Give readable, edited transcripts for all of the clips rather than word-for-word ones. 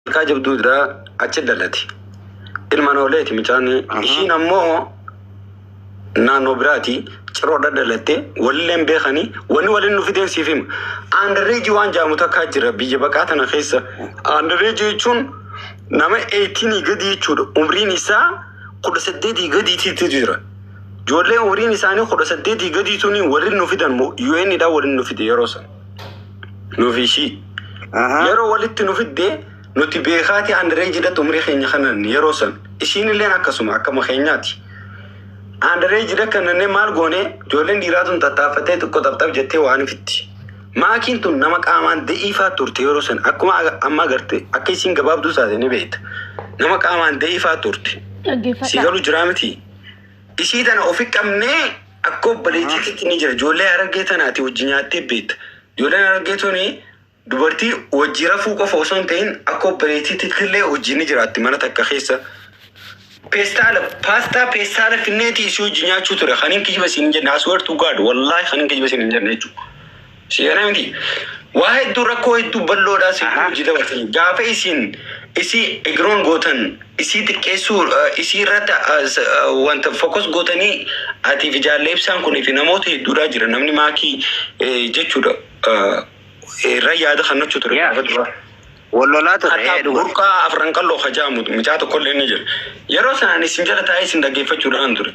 Malkaa Jabduudha achi dhalate. Ilma Nooleeti mucaan. Ishiin ammoo naannoo biraati ciroodha dhalatte walillee hin beekanii wanni waliin nu fideen siif hima. Underage waan jaamu takkaa jira biyya baqaa tana keessa. Underage jechuun nama 18 gadi jechuudha. Umriin isaa 18 gadiitiitu jira. Ijoollee umriin isaanii 18 gadii tuni waliin nu fidan UN dhaan waliin nu fide yeroo sana. Nuuf ishii. Yeroo walitti nu fidde nuti beekaatii underage dhatti umrii keenya kanan yeroo san. Ishiin illeen akkasuma akkama keenyaati. Underage dha kanannee maal goone ijoolleen dhiiraa tun tattaaffattee xiqqoo xapxap jettee waan fitti. Maakiin tun nama qaamaan da'iifaa turte yeroo san akkuma amma agarte akka isiin gabaabduu taate ni beekta. Nama qaamaan da'iifaa turte. Si Dhaggeeffadhaa. galu jiraa miti. Isii tana ofi qabnee akka obboleettiitti ni jira. Ijoollee Harargee tanaati wajji nyaattee beekta. Ijoolleen Harargee tuni dubartii wajji rafuu qofa osoo hin ta'in akka obboleettiitti illee wajji ni jiraatti mana takka keessa. Peestaala paastaa peestaala finneetii isii wajji nyaachuu ture. Kan hin kijiba siin hin jenne. I swear to God wallahi kan hin kijiba siin hin jenne jechuudha. Si kana miti. Waa hedduu rakkoo hedduu bal'oodhaa si hojii dabarsan. Gaafa isin isii ignore gootan isii xiqqeessuu isii irratti wanta focus gootanii ati fi jaalle ibsaan kunii fi namoota hedduudhaa jira. Namni maakii jechuudha irra yaada kan nachuu ture gaafa duraa. Wal lolaa ture Hatta dhuga. Burqaa Afran Qalloo kajaamu mucaa tokkollee ni jira. Yeroo sanaan isin jala taa'ee isin dhaggeeffachuudhaan ture.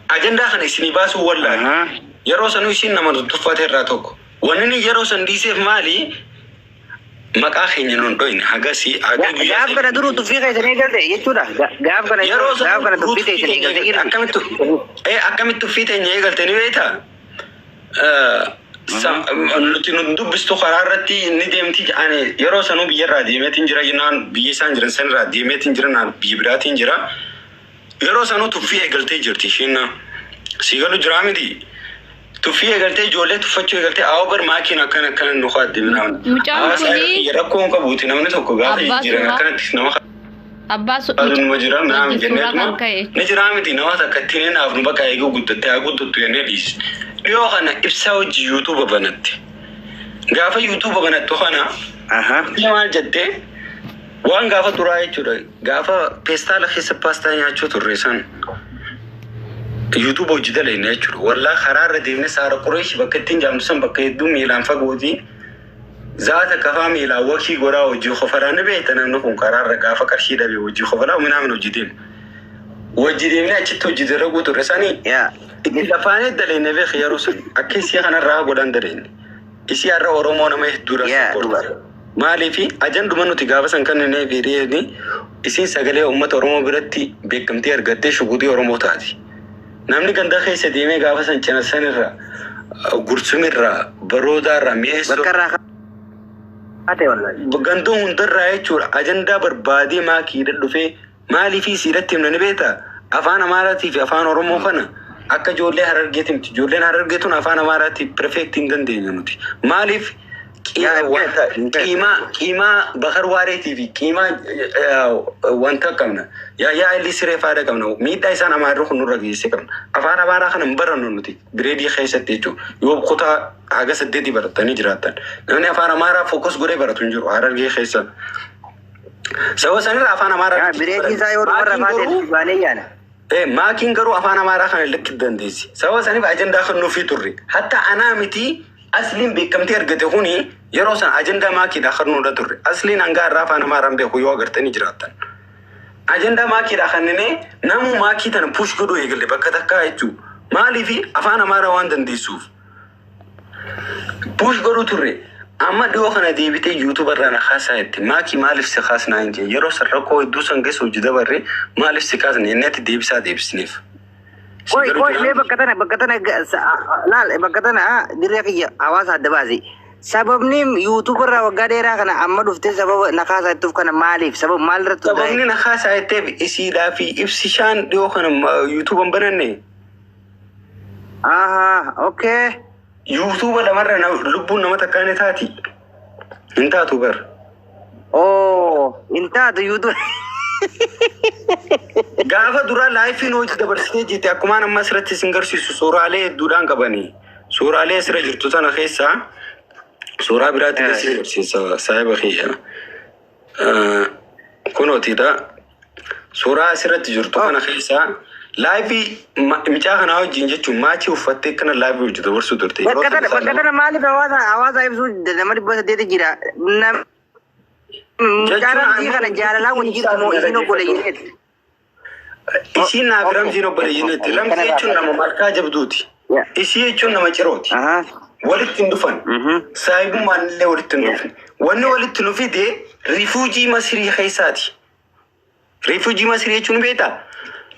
Ajandaa kana isinii baasuu wallaale. Yeroo sanuu isiin nama tuffate irraa tokko. Wanni inni yeroo san dhiiseef maali? Maqaa keenya nun dhoyne hagasii haga guyyaa Gaaf kana duruu tuffii keessan eegalte jechuudha. Gaaf kana yeroo gaaf sanuu kana duruu tuffii tuffii teessan teenya eegalte eegalte. jirti. Akkamitti tuffii teenya eegalte ni beektaa? Nuti nu dubbistu karaa irratti ni deemti ani yeroo sanuu biyyarraa deemeetiin jira naan biyya isaan jiran sanirraa deemeetiin jira naan biyya biraatiin jira. Yeroo sanuu tuffii eegaltee jirti ishiin. Sii galu jiraa miti. Tuffii eegaltee ijoollee tuffachuu eegaltee awwa bar maakiin akkana akkana nu kaadde minaan. Mucaan Hawaasa kuni rakkoo hin qabuuti namni tokko gaafa abbaa jijjiiran suuraa akkanatti nama abbaa su- kaadu muca numa jira naam wajjin suuraa jenneetuma kan ka'e ni jechuudha. jiraa miti nama takka ittiin hin haafnu bakka eeguu guddatte haa guddattu jennee dhiisne. Dhiyoo kana ibsaa hojii yuutuuba banatte. Gaafa yuutuuba banattu kana maal jettee waan gaafa duraa jechuudha. Gaafa peestaala keessa paastaa nyaachuu turre san yuutuuba hojii dalagne jechuudha. Wallaa karaa irra deemne saara Qureeshi bakka ittiin jaamtu san bakka hedduu miilaan fagooti. Zaata kafaa miilaan wakii godhaa hojii kofaraa ni beekta namni kun karaa irra gaafa qarshii dhabe hojii kofaraa minaamin hojii deema. Hojii deemnee achitti hojii dalaguu turre sanii itti lafaanee dalagne beek yeroo san akka isii kanarraa godhan dalagne. Isii har'a Oromoo nama hedduudha Yaa support. dhuga. Maaliifi ajanduma nuti gaafa san kanneen fi isiin sagalee uummata Oromoo biratti beekamtii argattee shuguxii Oromoo taati. Namni ganda keessa deemee gaafa san cina sanirra gursumirraa baroodaarraa mi'eessoo Bakka irraa kaate wallahi. gandoo hundarraa jechuudha ajandaa barbaadee maakiidha dhufee maaliifi isiidhatti himna ni beektaa? Afaan Amaaraatii fi afaan Oromoo kana akka ijoollee Harargeeti miti. Ijoolleen Harargee tun afaan Amaaraatii perfect hin dandeenye nuti. Maaliif Yaa hin wanta beektu hin beektu. qiimaa qiimaa Bakar Waareetii fi qiimaa wanta qabna. Yaa illi siree faada qabna. Miidhaa isaan Amaarri kun nurra geesse qabna. Afaan Amaaraa kana hin barannu nuti gireedii keessatti jechuudha. Yoo kutaa haga saddeetii barattanii jiraattan. Namni afaan Amaaraa focus godhee baratu hin jiru Harargee keessa. Sababa sanirra afaan Amaaraa Yaa likkii bireetiin isaa yoo dhumarra Maakiin baate garuu baanee yaana. Maakiin garuu afaan Amaaraa kana likkii dandeessi. Sababa saniif ajandaa kan nuufii turre. Hatta anaa miti asliin beekamtii argate kuni yeroo san ajandaa maakiidha kan nuudha turre. Asliin hanga har'aa afaan Amaaraan beeku yoo agartanii jiraattan. Ajandaa maakiidha kanneen namu maakii tana push godhuu eegalle bakka takkaa jechuudha. Maaliif afaan Amaaraa waan dandeessuuf. Push godhuu turre. Amma dhiyoo kana deebitee yuutuuba irraa na kaasaa jette. Maakii maaliif si kaasnaa hin jee. Yeroo san rakkoo hedduu san keessa hojii dabarre maaliif si kaasne inni ati deebisaa deebisneef. Si Qoy garuu qoy mee jira. bakka tana laal bakka tana dirree kiyya hawaasa adda baasi. Sababni yuutuuba irraa waggaa dheeraa kana amma dhuftee sababa na kaasaa jettuuf kana maaliif sababa maal irratti hundaa'e? Sababni na kaasaa jetteef isiidhaa fi ibsishaan dhiyoo kana yuutuuban bananne. Ahaa, okay. Yuutuuba lamarra lubbuun nama takkaa ni taati. Hin taatu bar. Oh, hin taatu yuutuuba. Gaafa duraa laayifiin hojii dabarsitee jirti akkumaan amma asirratti isin garsiisu suuraalee hedduudhaan qabanii. Suuraalee asirra jirtu tana keessaa suuraa biraatti isin garsiisa saahiba kiyya. Kunootiidha. Suuraa asirratti jirtu kana keessaa live mucaa kanaa wajjin jechuun maachii uffattee kana live hojii dabarsuu turte. Yeroo Bakka tana sana bakka tana maaliif hawaasa ibsuu nama 800 jira. Mucaa jechuun Ramzii kana jaalalaa wajjin jirtu moo isiin obboleeyyineeti? Isiin naaf Ramziin obboleeyyineeti. Ramzii jechuun nama malkaa jabduuti. Isii jechuun nama cirooti. Walitti hin dhufan. Saayibummaan illee walitti hin dhufne. Wanni walitti nu fide refugee Masrii keessaati. Refugee Masrii jechuun beektaa?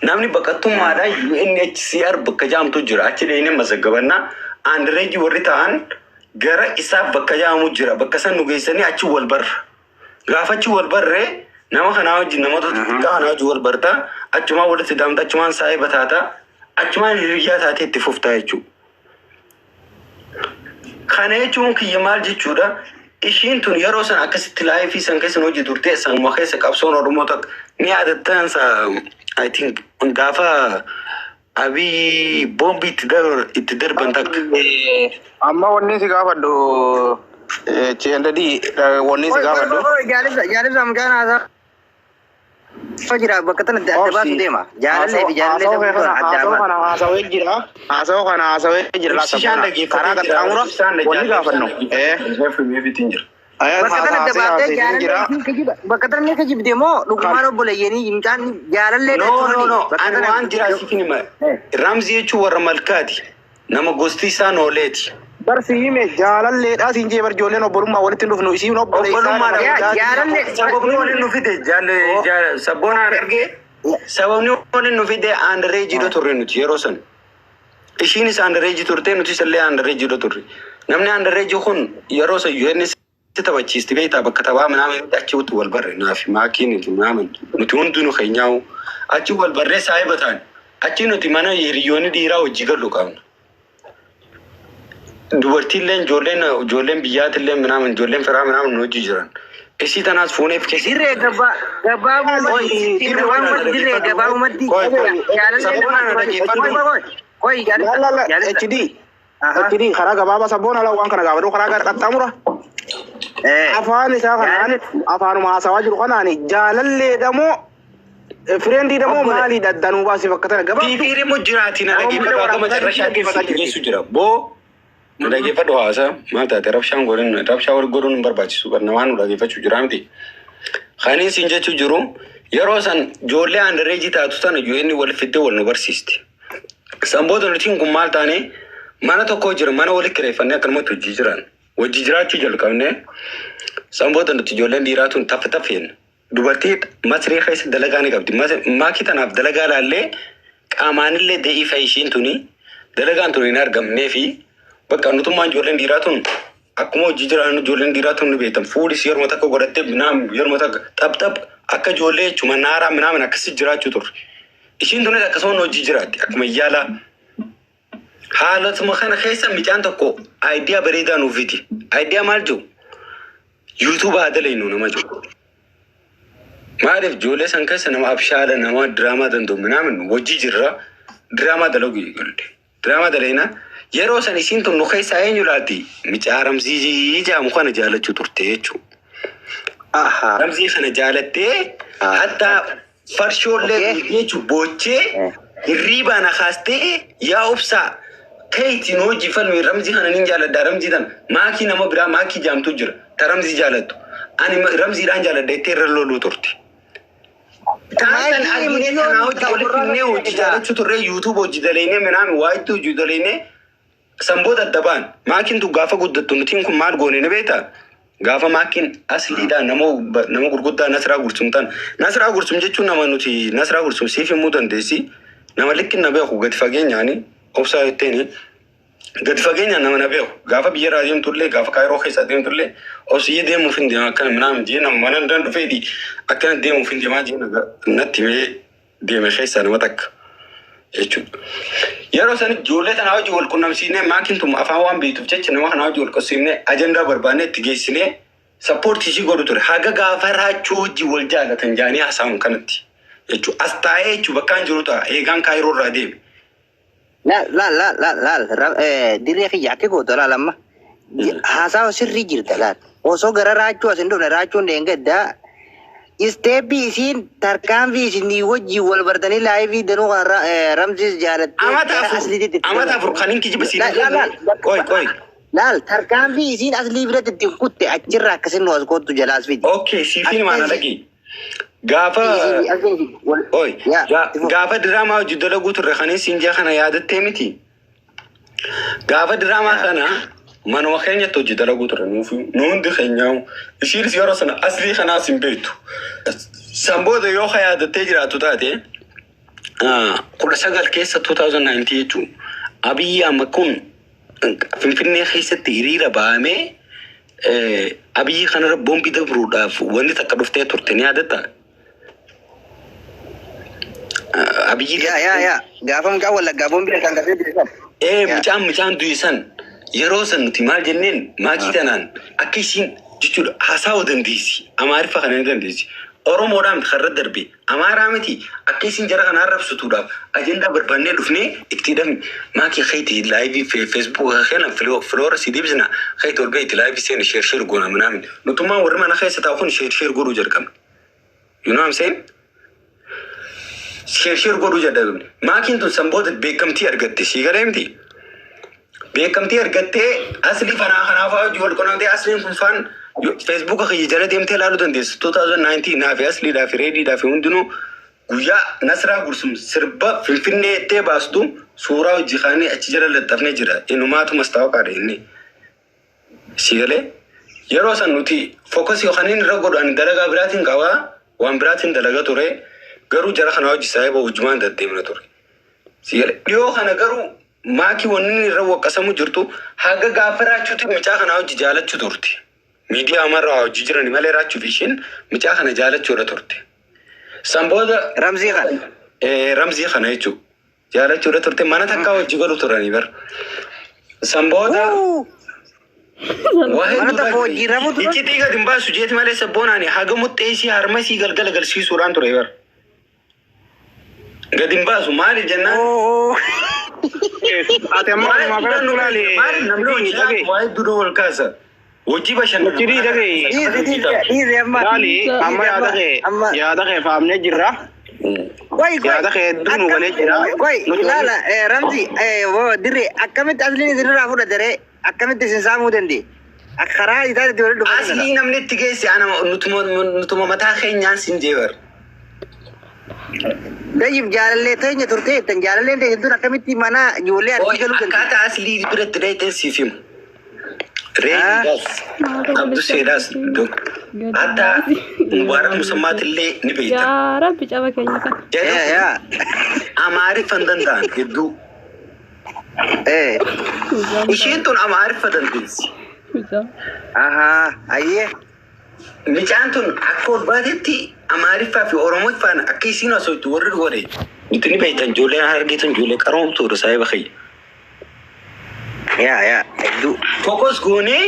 Namni baqattummaadhaan UNHCR bakka jaamtu jira. Achi dheenee mazaggabannaa. Underage warri ta'an gara isaaf bakka jaamu jira. Bakka san nu geessanii achi wal barra. Gaafa achi wal barree nama kanaa wajjin, namoota xixiqqaa kanaa wajjin wal bartaa, achumaan walitti daamta, achumaan saayiba taataa, achumaan hiriyyaa taatee itti fuftaa jechuudha. Kana jechuun kiyya maal jechuudha? Ishiin tun yeroo san akkasitti live san keessa hojii turte, sanuma keessa qabsoon Oromoo takka ni yaadattan sa. I think gaafa Abiy boombii itti darban takka. Amma wanni si gaafadhu, HND, wanni si gaafadhu. Jaalibsa, mucaan haasaa jira, bakka tana adda baasu deema. Jaalallee fi jaalallee ta'uu kana adda Haasawaa baasa. kana haasawee jira. Haasawaa kana haasawee jira. Ibsishaan Karaa dhaggeeffatee jira. qaxxaamura Ibsishaan wanni gaafannu. dhaggeeffatee jira. Bakka tana adda baatee Haasawee jira. jaalallee bakka tana ni kijibde moo dhugumaan obboleeyyanii mucaan jaalallee No, no, no. Ani waan jira siif hima. Ramzii jechuun warra malkaati. Nama gosti isaa nooleeti. Barsi hime, jaalalleedhaa siin jee bar, ijoolleen obbolummaa walitti hin dhufnu, isiin obboleessaa. Obbolummaadha. Jaalallee Sababni waliin nu fide jaalle sabboonaan argee, sababni waliin nu fide underage turre nuti yeroo san. Ishiinis underage turte, nutis illee underage turre. Namni underage kun yeroo san UN taphachiisti beektaa, bakka taphaa minaamin achi wal barre, naafi maakiin minaamin nuti hundinuu keenyaa'u achi wal barree saayiba ta'an, achi nuti mana hiriyoonni dhiiraa hojii gallu qabna. Dubartiilleen ijoolleen biyyaatillee minaamin ijoolleen firaa minaamin nu hojii jiran. Isii tanaas fuuneef keessa. Dirree gabaabumatti, gabaabumatti, dirree gabaabumatti Qoy, qoy. jaalallee Sabboonaan dhaggeeffadhu. Qoy. Laala HD HD, karaa gabaabaa sabboon ala waan kana gaafadhu, karaa qaxxaamura. Afaan isaa kanaan, afaanuma haasawaa jiru kanaan, jaalalleedha moo friendiidha moo maaliidha, danuu baasii bakka tana gabaabdu. Fiifiir immoo jiraatiin na dhaggeeffadhu, akka macarrashaatti si geessu jira. Boo, na dhaggeeffadhu, haasa maal taate, rabshaan godhin, rabshaa wal godhuun hin barbaachisu, bar namaan nu dhaggeeffachuu jira miti. Kaniin siin jechuu jiru, yeroo san ijoollee underage taatu sana UN wal fiddee wal nu barsiisti. San booda nutiin kun maal taane, mana tokko jira, mana walitti kireeffannee akkanumatti hojii jiran. Hojii jiraachuu jalqabne. San booda nuti ijoolleen dhiiraa tun taffe taffeen. Dubartii Masrii keessa dalagaa ni qabdi. Maakii tanaaf dalagaa laallee, qaamaanillee da'iifa ishiin tuni, dalagaan tun hin argamnee fi bakka nutummaan ijoolleen dhiiraa tun akkuma hojii jiran, ijoolleen dhiiraa tun ni beektan. Fuulis yeroo takka godhattee minaamin yeroo takka xap xap akka ijoollee jechuudha, naaraa minaamin akkasii jiraachuu turre. Ishiin tunis akkasuma hojii jiraatti akkuma yaalaa. Haalatuma kana keessa mucaan tokko idea bareedaa nuuf fidi. Idea maal jiru? YouTube haa dalaynu nama jiru. Maaliif, ijoollee san keessa nama abshaala, nama diraamaa danda'u minaamin hojii jirra, diraamaa dalagu eegalte. Diraamaa dalayna, yeroo san isiin tun nu keessaa eenyu laatti? Mucaa Ramzii jedhamu kana jaalachuu turte jechuudha. Ramzii kana jaalattee hatta farshoollee jechuun boochee hirriibaa na kaastee, "Yaa obsaa, keetiin hojii falmi, Ramzii kana nin jaaladha, Ramzii tan maakii nama biraa maakii jaamtu jira ta Ramzii jaalattu, ani Ramziidhaan jaaladha" jettee irra loluu turte. Taan san arginee tanaa hojii walitti finnee hojii jaalachuu turre, YouTube hojii dalaynee minaan waa itti hojii dalaynee san booda adda ba'an. Maakiin tun gaafa guddattu nutiin kun maal goone ni beektaa? Gaafa maakiin asliidhaa nama gurguddaa Nasraa Gursum tan. Nasraa Gursum jechuun nama nuti, Nasraa Gursum siif himuu dandeessi. Nama likki na beeku gadi fageenyaani obsaa jetteeni. Gadi fageenyaan nama na beeku. Gaafa biyya irraa deemtullee, gaafa Kaayiroo keessa deemtullee, obsiyyee deemuuf hin deema akkana minaan jee, nama mana dan dhufeeti akkana deemuuf hin deemaa jee natti himee deeme keessaa nama takka jechuudha. Yeroo san ijoollee tanaa hojii wal qunnamsiisnee, maakiin tun afaan waan beektuuf jecha nama kanaa hojii wal qunnamsiisnee ajandaa barbaannee itti geessinee support ishii godhu ture. Haga gaafa raachuu hojii wal jaalatan jaanii haasa'uun kanatti jechuudha. As taa'ee jechuudha, bakkaan jiru ta'a eegaan Kaayiroo irraa deeme. Laal, laal, laal, laal, laal, dirree kiyya akka gootu laal amma. Haasawa sirrii jirta laal. Osoo gara raachuu as hin dhufne, raachuun deengaddaa Step isiin tarkaanfii isinii wajjin wal bartanii live danuu kana Ramsiis jaalattee Amata gara 4 asliititti itti amata dabalte. 4 kan hin kijiba siin. Laal laal. Qoy, qoy. Laal, tarkaanfii isiin aslii biratti ittiin kutte achirraa akkasin nu as kottu jalaas fidi. Okay, siifin maana dhagi. Gaafa Oi, Yaa, itti fufi. gaafa diraamaa hojii dalaguu turre kanin siin jee kana yaadattee miti. Gaafa diraamaa kana manuma keenyatti hojii dalaguu turre nuufi nu hundi keenyaa ishiinis yeroo sana aslii kanaas hin beektu. San booda yoo ka yaadattee jiraattu taate 19 keessa 2019 jechuun Abiyyi amma kun Finfinnee keessatti hiriira bahamee Abiyyi kanarra boombii dabruudhaaf wanni takka dhuftee turte ni yaadatta? Abiyyi Yaa, yaa, yaa. Gaafa mucaa Wallaggaa boombii kan gasee du'e. Ee, mucaan du'e san yeroo san nuti maal jenneen maakii tanaan akka isiin jechuudha haasa'uu dandeessi. Amaariffa kana ni dandeessi. Oromoodhaan karra darbe Amaaraa miti akka isiin jara kana arrabsituudhaaf ajandaa barbaannee dhufnee itti hidhamne maakii keeti live Facebook keena follower si deebisna keeti ol beeti live seeni share share goona minaamin nutummaan warri mana keessa taa'u kun share share godhuu jalqabne. You know what I'm saying? Share share godhuu jalqabne. Maakiin tun san booda beekamtii argatte sii galee miti. Beekamtii argattee aslii fanaa kanaafaa hojii wal qunnamtee asliin kun faan Facebook kiyya jala deemtee ilaaluu dandeessu. 2019 naa fi asliidhaa fi reediidhaa fi hundinuu guyyaa Nasraa Gursum sirba Finfinnee ittee baastu suuraa hojii kaanii achi jala laxxafnee jira. Inumaatu mastaawaqaadha inni. Si galee yeroo san nuti focus yookaan inni irra godhu ani dalagaa biraatiin qabaa waan biraatiin dalaga ture garuu jara kana hojii saahiba wajjumaan deddeemna ture. Si galee dhiyoo kana garuu maakii wanni inni irra waqqasamu jirtu haga gaafa raachuuti mucaa kana hojii jaalachuu turte. Miidiyaa amarraa hojii jirani malee raachuuf ishiin mucaa kana jaalachuudha turte. San booda Ramzii kana. Ramzii kana jechuudha. Jaalachuudha turte mana takkaa hojii galu turanii bara. San booda waa Mana hedduu tokko hojii rafuu turan? Iccitii gadi hin baasu jeeti malee sabboonaan haga muxxee isii harma isii galgala galsiisuudhaan ture bara. Gadi hin baasu maaliif jennaan? Ati amma walumaa galatti ilaali. Maaliif namni hojii Dhaga'i. waa hedduu wal kaasa. Hojii bashannana. Hojii dhaga'i. Dhiisi, dhiisi, dhiisi amma. Ilaali amma yaada kee Amma. yaada kee faamnee jirra. Qoy, qoy. Yaada kee hedduu nu galee jira. Qoy, Nuti ilaala, Ramzi, dirree akkamitti asliin isinirraa fudhate ree? Akkamitti isin saamuu danda'e? Karaa isaa itti walitti dhufanii. Aslii namni itti geesse ana nutuma mataa keenyaan sin jeebar. Dayyif jaalallee teenya turte jettan jaalalleen teenya tun akkamitti mana ijoollee argii galuu danda'e? Akkaataa aslii biratti dheeyteen siif himu. Reediidhaas, Abduseedhaas, hatta Mubaarak Musammaatillee ni beektan. Yaa Rabbi caba keenya kana. Jarri Yaa, yaa. Amaariffa hin danda'an hedduu. Isheen tun Amaariffa dandeessi. Ahaa, ayyee. Mucaan tun akka ol baatetti Amaariffaa fi Oromoffaan akka isiin haasoftu warri godhe. Nuti ni beektan ijoolleen Harargee ijoollee qaroomtuudha saahiba kiyya. Yaa, yaa, hedduu. Focus goonee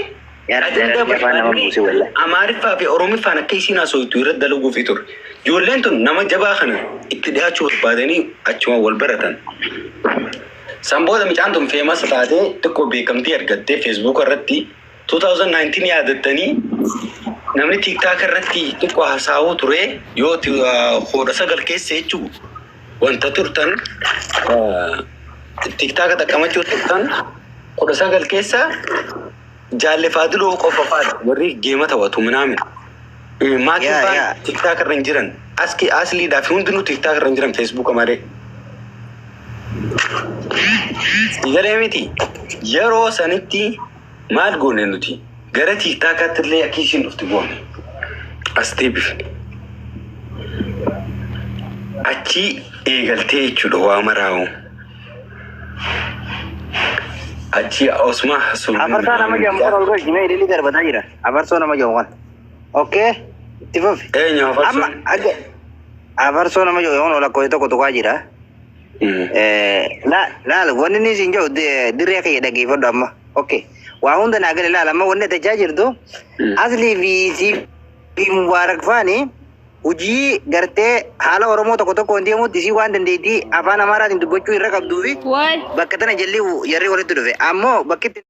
Yaa Rabbi, ajandaa afaan nama barbaadnee buuse wallahi. Amaariffaa fi Oromoffaan akka isiin haasoftu irratti dalaguufii ture. Ijoolleen tun nama jabaa kana itti dhiyaachuu barbaadanii achuma wal baratan. San booda mucaan tun famous taatee xiqqoo beekamtii argattee Facebook irratti 2019 yaadattanii namni TikTok irratti xiqqoo haasawuu ture yoo 19 keessa jechuu wanta turtan TikTok xaqqamachuu turtan 19 keessa jaalle faadiloo qofa faadha warri game taphatu minaamin. Maatiin Yaa, faan yaa. TikTok irra hin jiran. Aski asliidhaa fi hundinuu TikTok irra hin jiran Facebook malee. Galee miti yeroo sanitti maal goone nuti gara TikTokaatti illee akka ishiin dhuftu goone. As deebifne. Achi eegaltee jechuudha waa maraa'u. Achi osuma hasuu. Afarsoo nama jedhamu kan ol galchi mee ililii darbataa jira. Afarsoo nama jedhamu kan. Okay, itti fufi. Eenyu Amma afarsoon? Afarsoo nama jedhamu kan lakkoofsa tokko tuqaa jira. Laal wanni inni siin jedhu dirree kiyya dhaggeeffadhu amma. Okay. Waa hunda naa gale laal amma wanni ati jechaa jirtu aslii fi sii fi Mubaarak faani hojii gartee haala Oromoo tokko tokkoon deemutti isii waan dandeettii afaan Amaaraatiin dubbachuu irra qabduu fi Waay. bakka tana jalli jarri walitti dhufe. Ammoo bakki itti